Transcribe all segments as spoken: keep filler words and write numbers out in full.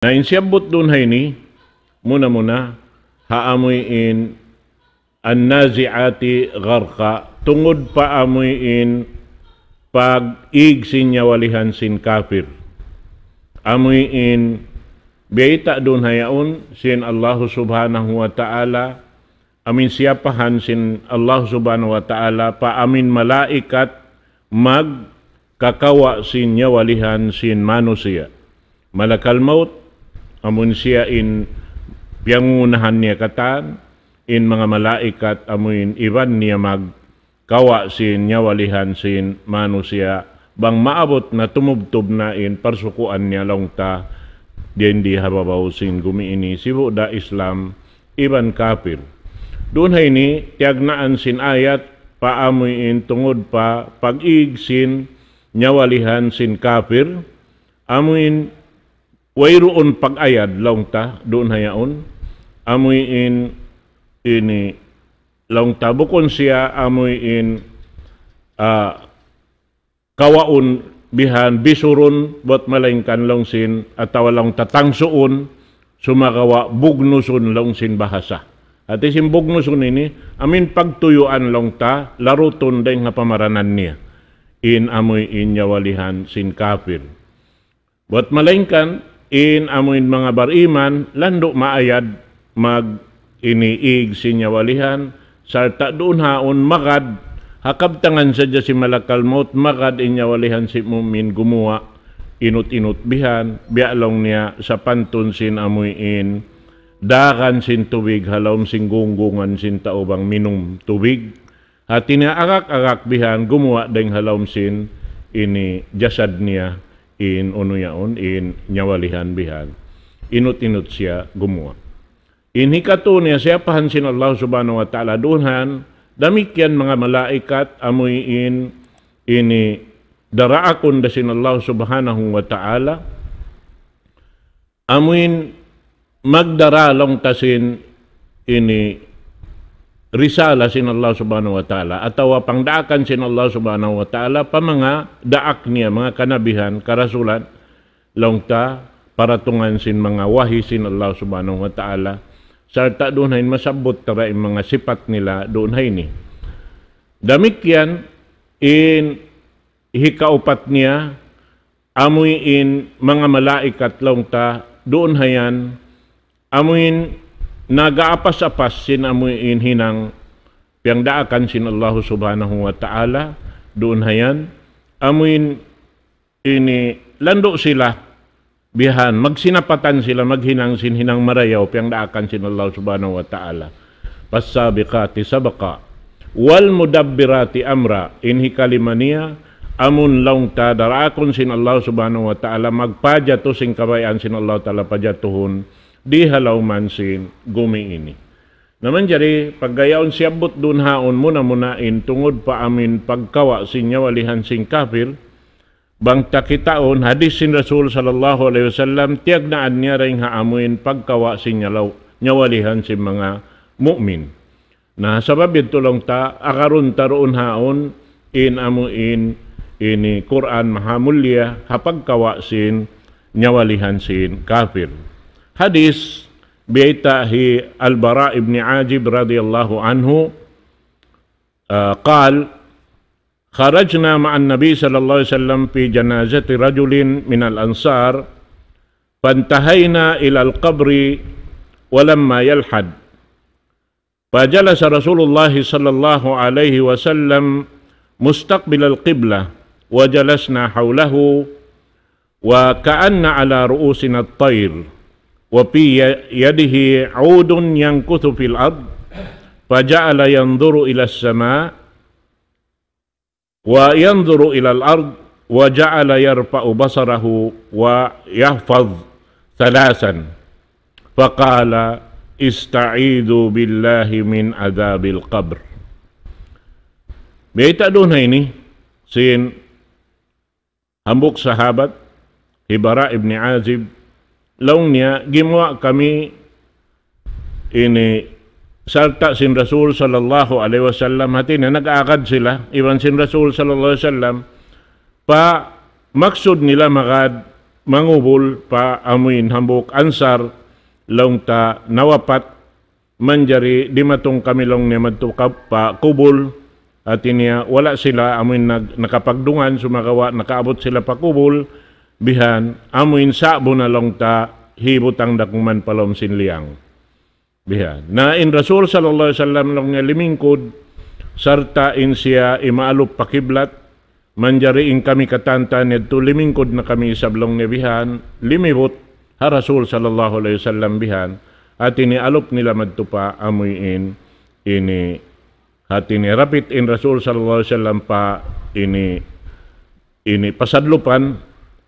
Na in siyabbut duun ha ini, muna-muna, ha amuin النازعات غرقا, tungud pa amuin pag-ig sin nyawalihan sin kapir. Amuin biyayta' duun ha yaun sin Allahu Subhanahu wa Ta'ala, amuin siyapahan sin Allahu Subhanahu wa Ta'ala pa amuin malaikat magkakawa' sin nyawalihan sin manusiya'. Malakal maut, amun siya in piyangunahan niya katan, in manga malaikat amuin iban niya magkawa' sin nyawalihan sin manusiya', bang maabut na tumubtub na in parsukuan niya laung ta, dindi ha babaw sin gumi ini, sibu' da Islam iban kapir. Duun ha ini, tiyagnaan sin ayat, pa amuin tungud pa pag-ig sin nyawalihan sin kapir, amuin wayruun pag-ayad laung ta duun ha yaun, amuin ini laung ta bukun siya amuin, ah, kawaun bihan bisurun bat malaingkan laung sin atawa laung ta tangsuun, sumagawa' bugnusun laung sin bahasa. Hati sin bugnusun ini, amuin pagtuyuan laung ta, larutun dayng ha pamaranan niya. In amuin nyawalihan sin kapir. Bat malaingkan, in amuin manga bariman, landu' maayad mag-ig sin nyawalihan, sarta' duun ha yaun magad, ha kabtangan sadja sin malakal maut magad in nyawalihan sin mu'min gumuwa', inut-inut bihan, biya' laung niya sapantun sin amuin, dagan sin tubig ha lawm sin gunggungan sin tau bang minum tubig. Hati niya agak-agak bihan gumuwa' dayng ha lawm sin ini jasad niya in unu yaun, in nyawalihan bihan. Inut-inut siya gumuwa'. In hikatu niya siyapahan sin Allah Subhanahu wa Ta'ala duun ha yan, damikkiyan manga malaikat amuin ini daraakun da sin Allah Subhanahu wa Ta'ala, amuin magdara laung ta sin ini risala sin Allah Subhanahu wa Ta'ala, atawa pangdaakan sin Allah Subhanahu wa Ta'ala, pa manga daak niya, manga kanabihan, karasulan, laung ta, paratungan sin manga wahi sin Allah Subhanahu wa Ta'ala, sarta' duun ha ini masabbut ta ra in manga sipat nila duun ha ini. Damikkiyan in hikaupat niya, amuin manga malaikat laung ta duun ha yan, amuin nag-aapas-apas sin amuin hinang piyangdaakan sin Allah Subhanahu wa Ta'ala duun ha yan, amuin ini landu' sila bihan, magsinapatan sila maghinang sin hinang marayaw piyangdaakan sin Allah Subhanahu wa Ta'ala. فالسابقات سبقا والمدبرات أمرا. In hikalima niya, amun laung ta daraakun sin Allah Subhanahu wa Ta'ala, magpajatu sin kabayaan sin Allah Ta'ala pajatuhun, di ha lawman sin gumi ini. Na manjari, pagga yaun siyabbut duun ha yaun muna-muna in tungud pa amuin pagkawa' sin nyawalihan sin kapir, bang ta kitaun hadis sin Rasul sallallahu alayhi wasallam, tiyagnaan niya dayng ha amuin pagkawa' sin nyalaw-, nyawalihan sin manga mu'min. Na sabab yadtu laung ta, agarun ta duun ha yaun, in amuin ini Qur'an mahamulliya, ha pagkawa' sin nyawalihan sin kapir. Hadis, biyayta' hi Al-Bara ibn Azib radiyallahu anhu, ah, قال: خرجنا مع النبي صلى الله عليه وسلم في جنازة رجل من الأنصار، فانتهينا إلى القبر ولما يلحد، فجلس رسول الله صلى الله عليه وسلم مستقبل القبلة، وجلسنا حوله، وكأن على رؤوسنا الطير، وفي يده عود ينكث في الأرض، فجعل ينظر إلى السماء وينظر إلى الأرض، وجعل يرفع بصره ويخفض ثلاثا، فقال: استعيذوا بالله من عذاب القبر. Biyayta' duun ha ini, sin hambuuk sahabat, hi Bara ibn Azib, laung niya, gimuwa' kami ini sarta' sin Rasul sallallahu alayhi wasallam, hati niya nag-aagad sila, iban sin Rasul sallallahu alayhi wasallam, pa maksud nila magad mangubul pa amuin hambuuk Ansar, laung ta nawapat, manjari dimatung kami laung niya madtu ka-, pa kubul, hati niya wala' sila amuin nag-, nakapagdungan, sumagawa' nakaabut sila pa kubul, bihan, amuin sa'bu na laung ta hibutang da kuman pa lawm sin liyang. Bihan. Na in Rasul sallallahu alayhi wasallam laung niya limingkud, sarta' in siya imaalup pa kiblat, manjari in kami katan-katan yadtu limingkud na kami isab laung niya bihan, limibut ha Rasul sallallahu alayhi wasallam bihan, hati niya alup nila madtu pa amuin ini, hati niya rapit in Rasul sallallahu alayhi wasallam pa ini, ini pasadlupan,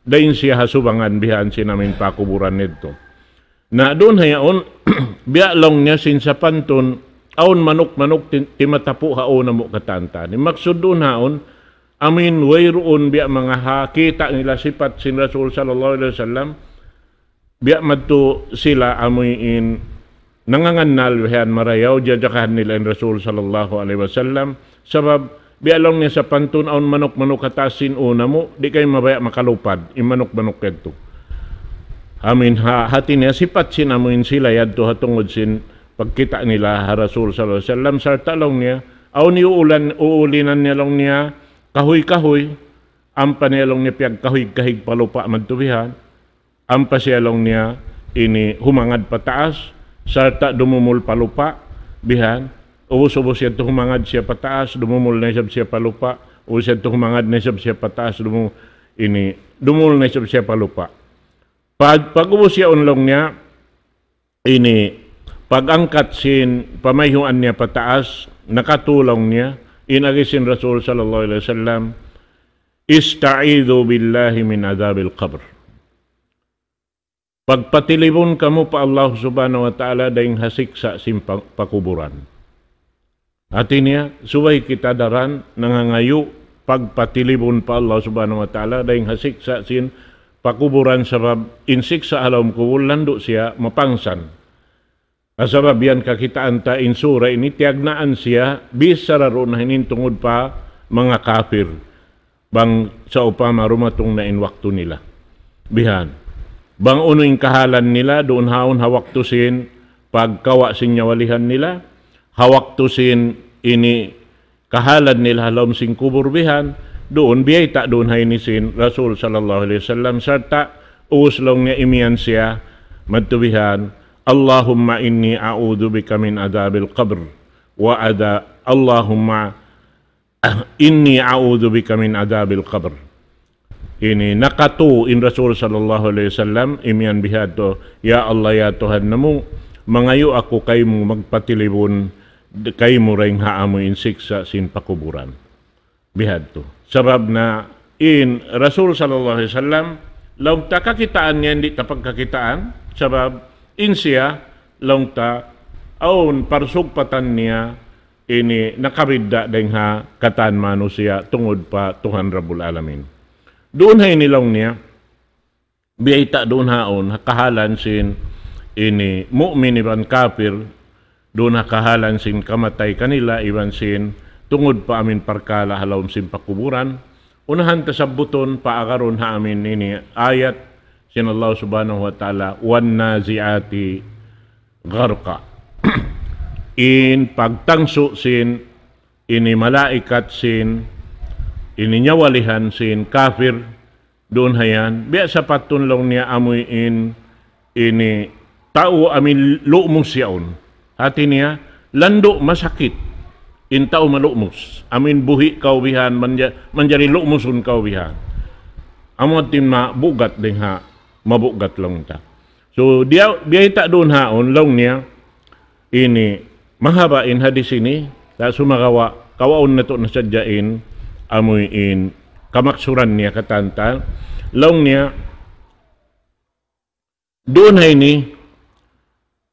dayn siya ha subangan bihan sin amuin pakuburan nidtu. Na duun ha yaun, biya' laung niya sin sapantun, awn manuk-manuk ti-, timatapu' ha ū namu' katan-katan. In maksud duun ha yaun, amuin wayruun biya' manga ha kita' nila sipat sin Rasul sallallahu alayhi wasallam, biya' madtu sila amuin nangangannal bihan marayaw, jajakahan nila in Rasul sallallahu alayhi wasallam. Sabab, biya' laung niya sapantun awn manuk-manuk ha taas sin ū namu', di' kami mabaya' makalupad, in manuk-manuk yadtu. Amuin ha, hati niya sipat sin amuin sila yadtu ha tungud sin pagkita' nila ha Rasul sallallahu alayhi wasallam, sarta' laung niya, awn iyuulan, uulinan niya laung niya, kahuy-kahuy, ampa niya laung niya piyagkahig-kahig pa lupa' madtu bihan. Ampa siya laung niya ini humangad pataas, sarta' dumumul pa lupa', bihan. Ubus-ubus yadtu humangad siya pataas, dumumul na isab siya pa lupa', ubus yadtu humangad na isab siya pataas, dumu-, ini, dumumul na isab siya pa lupa'. Pag, pag-ubus yaun laung niya, ini, pag-angkat sin pamayhuan niya pataas, nakatū laung niya, in agi sin Rasul sallallahu alayhi wasallam, "Ista'idhu billahi min adhabil qabr." Pagpatilibun kamu pa Allah Subhanahu wa Ta'ala dayn ha siksa' sin pa-, pakuburan. Hati niya, subay kita daran nangangayu' pagpatilibun pa Allah Subhanahu wa Ta'ala dayn ha siksa' sin pakuburan, sabab in siksa' ha lawm kubul landu' siya mapangsan. Sabab yan kakitaan ta in sura ini tiyagnaan siya, bichara duun ha ini tungud pa manga kapir. Bang sawpama dumatung na in waktu nila. Bihan. Bang unu in kahalan nila, duun ha yaun ha waktu sin pagkawa' sin nyawalihan nila, ha waktu sin ini kahalan nila ha lawm sin kubul bihan, duun biyayta' duun ha ini sin Rasul sallallahu alayhi wasallam, sarta' ubus laung niya imiyan siya, madtu bihan, "Allahumma inni a'udhu bika min adhabil qabr, wa adha-, Allahumma inni a'udhu bika min adhabil qabr." Ini nakatū in Rasul sallallahu alayhi wasallam, imiyan bihadtu, "Ya Allah, ya Tuhan namu', mangayu' aku kaymu magpatilibun kaymu dayn ha amuin siksa' sin pakuburan." Bihadtu. Sabab na in Rasul sallallahu alayhi wasallam, laung ta kakitaan niya, di' ta pagkakitaan, sabab in siya, laung ta, awn parsugpatan niya, ini nakabidda' dayn ha katan manusiya' tungud pa Tuhan Rabbul Alamin. Duun ha ini laung niya, biyayta' duun ha yaun, ha kahalan sin ini mu'min iban kapir, duun ha kahalan sin kamatay kanila iban sin tungud pa amuin parkala' ha lawm sin pakuburan. Unahan ta sabbutun pa agarun ha amuin ini ayat sin Allah Subhanahu wa Ta'ala, "Wan nazi'ati gharqa." In pagtangsu' sin ini malaikat sin ini nyawalihan sin kapir, duun ha yan, biya' sapantun laung niya amuin ini tau amuin lu'mus yaun. Hati niya, landu' masakit in tau malu'mus. Amuin buhi' kaw bihan, manja-, manjari lu'musun kaw bihan. Amu hati mabugat dayn ha, mabugat laung ta. So, diya, biyayta' duun ha yaun, laung niya, ini, mahaba' in hadis ini, sa' sumagawa', kawaun natu' na sadja in, amuin, kamaksuran niya katan-katan. Laung niya, duun ha ini,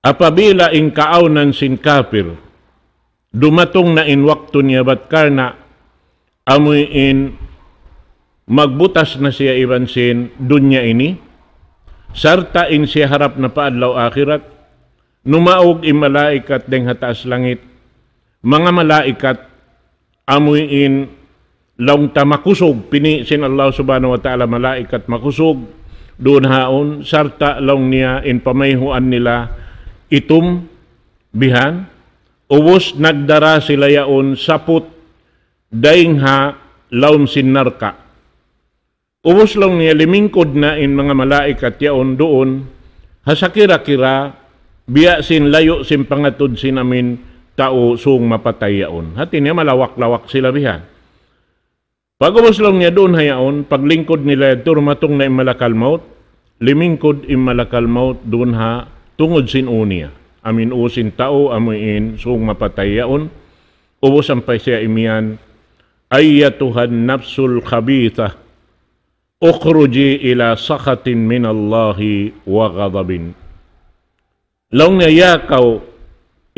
apabila in kaawnan sin kapir, dumatung na in waktu niya bat karna' amuin magbutas na siya iban sin dunya ini, sarta' in siya harap na pa adlaw akhirat, numaug in malaikat dayn ha taas langit, manga malaikat, amuin laung ta makusug, pini' sin Allah Subhanahu wa Ta'ala malaikat makusug, duun haun, sarta' laung niya in pamayhuan nila itum, bihan, ubus nagdara sila yaun saput dayn ha lawm sin narka'. Ubus laung niya limingkud na in manga malaikat yaun duun, ha sakira-kira, biya' sin layu' sin pangatud sin amuin tau sung mapatay yaun. Hati niya malawak-lawak sila bihan. Pag-ubus laung niya duun ha yaun, paglingkud nila yadtu dumatung na in malakal maut, limingkud in malakal maut duun ha tungud sin ū niya. Amuin ū sin tau, amuin sung mapatay yaun, ubus sampay siya imiyan, أيتها النفس الخبيثة اخرجي إلى سخط من الله وغضب. Laung niya, "Ya kaw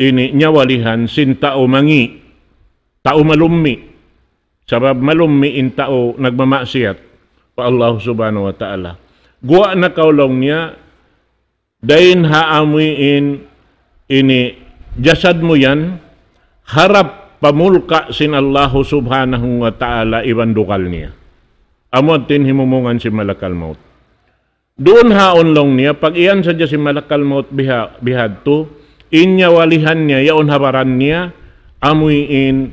ini nyawalihan sin tau mangi', tau malummi'." Sabab malummi' in tau nagmamaksiyat pa Allah Subhanahu wa Ta'ala. "Guwa' na kaw," laung niya, "dayn ha amuin ini jasad mu yan, harap pa mulka' sin Allah Subhanahu wa Ta'ala iban dugal niya." Amu yadtu in himumungan sin malakal maut. Duun haun laung niya, pag-iyan sadja sin malakal maut biha-, bihadtu, in nyawalihan niya, yaun ha baran niya, amuin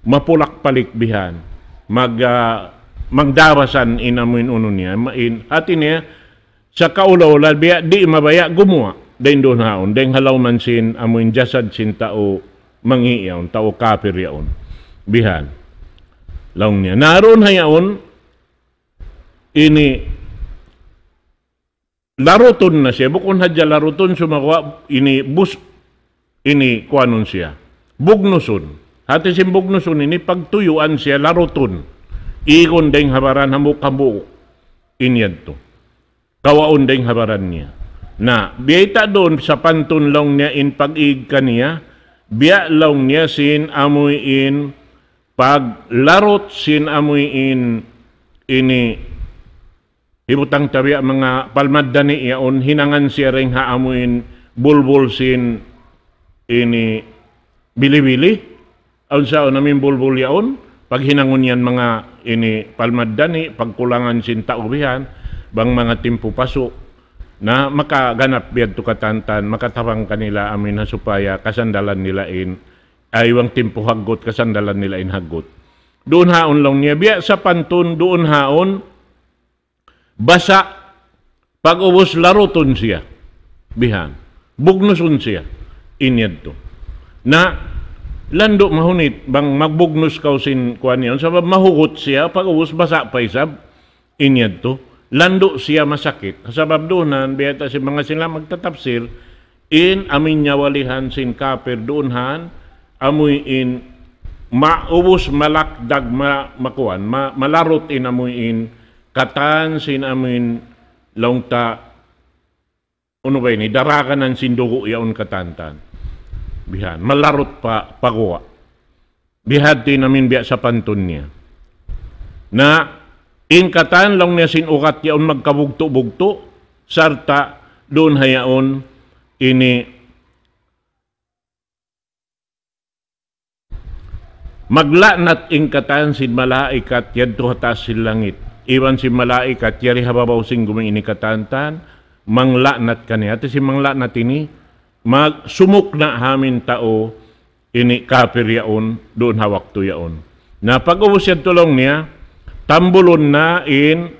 mapulak-palik bihan. Mag-, ah, magdabasan in amuin unu niya. Ma-, in, hati niya, sa kaula-ula, biya' di' mabaya' gumuwa'. Dayn duun haun, dayn ha lawm sin amuin jasad sin tau mangi' yaun, tau kapir yaun. Bihan. Laung niya. Na duun ha yaun, ini larutun na siya, bukun hadja larutun, sumagawa' ini bus-, ini kuanun siya. Bugnusun. Hati sin bugnusun ini pagtuyuan siya larutun. Igun dayn ha baran hambuuk-hambuuk. In yadtu. Kawaun dayn ha baran niya. Na, biyayta' duun sapantun laung niya in pag-ig kaniya, biya' laung niya sin amuin paglarut sin amuin ini hibutang ta biya' manga palmaddani' yaun, hinangan siya dayn ha amuin bulbul sin ini bili-bili, awn sa awn amuin bulbul yaun, paghinangun yan manga ini palmaddani', pagkulangan sin tau bihan, bang manga timpu pasu', na makaganap biya' tu katantan, makatabang kanila amuin ha supaya kasandalan nila in, ay bang timpu haggut, kasandalan nila in haggut. Duun haun laung niya, biya' sapantun duun haun, basa', pag-ubus larutun siya. Bihan. Bugnusun siya. In yadtu. Na, landu' mahunit, bang magbugnus kaw sin kuan yaun. Sabab mahugut siya, pag-ubus basa' pa isab. In yadtu. Landu' siya masakit. Sabab duun haun, biyayta' sin manga sila magtatapsir, in amuin nyawalihan sin kapir duun haun, amuin maubus malakdag ma-, makuan, ma-, malarut in amuin katan sin amuin laung ta, unu ba ini, daraganan sin dugu' yaun katantan. Bihan, malarut pa, pa guwa'. Bihadtu in amuin biya' sapantun niya. Na, in katan laung niya sin ugat yaun magkabugtu'-bugtu', sarta' duun ha yaun ini magla'nat in katan sin malaikat yadtu ha taas sin langit. Iban sin malaikat yari ha babaw sin gumi ini katantan, mangla'nat kaniya. Hati sin mangla'nat ini, magsumukna' ha amuin tau ini kapir yaun, duun ha waktu yaun. Na pag-ubus yadtu laung niya, tambulun na in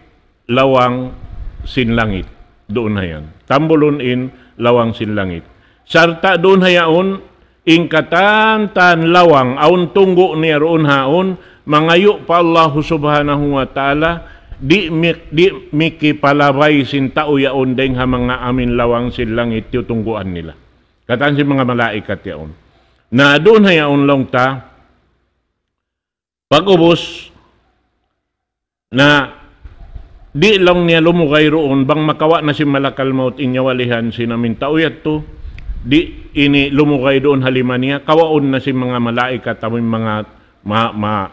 lawang sin langit. Duun ha yan. Tambulun in lawang sin langit. Sarta' duun ha yaun, in katantan lawang, awn tunggu' niya duun haun, mangayu' pa Allahu Subhanahu wa Ta'ala, di' mi-, di' mikipalabay sin tau yaun dayn ha manga amuin lawang sin langit, tiyutungguan nila. Katan sin manga malaikat yaun. Na duun ha yaun laung ta, pag-ubus, na di' laung niya lumugay duun, bang makawa' na sin malakal maut in nyawalihan sin amuin tau yadtu, di' ini lumugay duun ha lima niya, kawaun na sin manga malaikat, amuin manga ma-, ma-,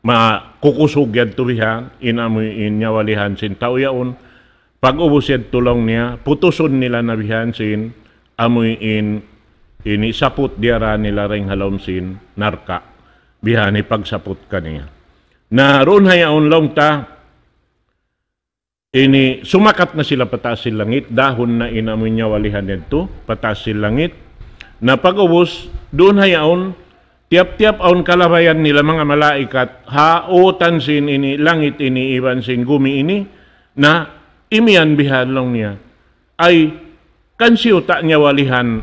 makukusug yadtu bihan, in amuin nyawalihan sin tau yaun, pag-ubus yadtu laung niya, putusun nila na bihan sin amuin ini saput diyara nila dayn ha lawm sin narka'. Bihan hipagsaput kaniya. Na duun ha yaun laung ta, ini sumakat na sila pataas sin langit, dahun na in amu in nyawalihan yadtu pataas sin langit. Na pag'ubus, duun ha yaun, tiyap-tiyap awn kalabayan nila manga malaikat, ha utan sin ini langit ini iban sin gumi ini, na imiyan bihan laung niya. Ay, kan siyuta' nyawalihan,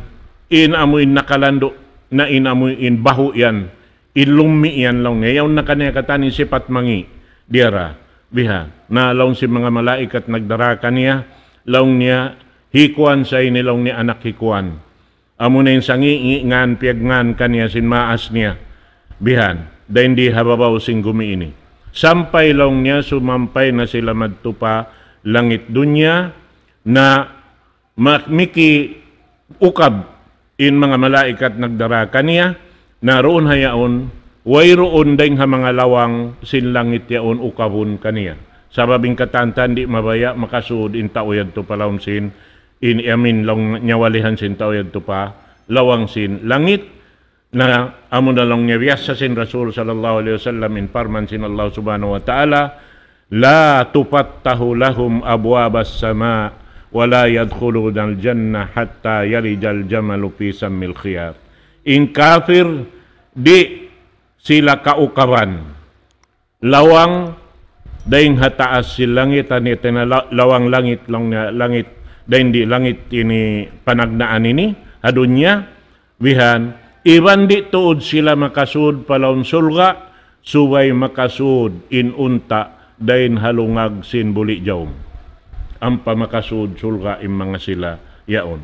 in amu in nakalandu', na in amu in bahu' yan, in lummi' yan laung niya, yaun na kaniya katan in sipat mangi', diyara, bihan. Na laung sin manga malaikat nagdara kaniya, laung niya, hi kuwan sa ini laung niya anak hi kuwan. Amu na in sangi'-ngi' ngan piyagngan kaniya sin maas niya. Bihan, dayn di ha babaw sin gumi ini. Sampay laung niya, sumampay na sila madtu pa langit dunya, na ma-, miki ukab in manga malaikat nagdara kaniya, na duun ha yaun, wayruun dayng ha manga lawang sin langit yaun ukabun kaniya. Sabab in katantan di' mabaya' makasud in tau yadtu pa lawm sin, in amin laung nyawalihan sin tau yadtu pa lawang sin langit, na amu na laung niya biyassa sin Rasul sallallahu alayhi wasallam in parman sin Allah subhanahu wa ta'ala, لا تفتح لهم أبواب السماء ولا يدخلون الجنة حتى يلج الجمل في سم الخياط. In kafir, di' sila kaukaban lawang dayng ha taas sin langit, ani tena la-, lawang langit, laung niya langit, dayng di langit ini panagnaan ini, ha dunya, bihan, iban di' tuud sila makasud pa lawm surga', subay makasud in unta' dayng ha lungag sin buli' jawm. Ampa makasud surga' in manga sila yaun.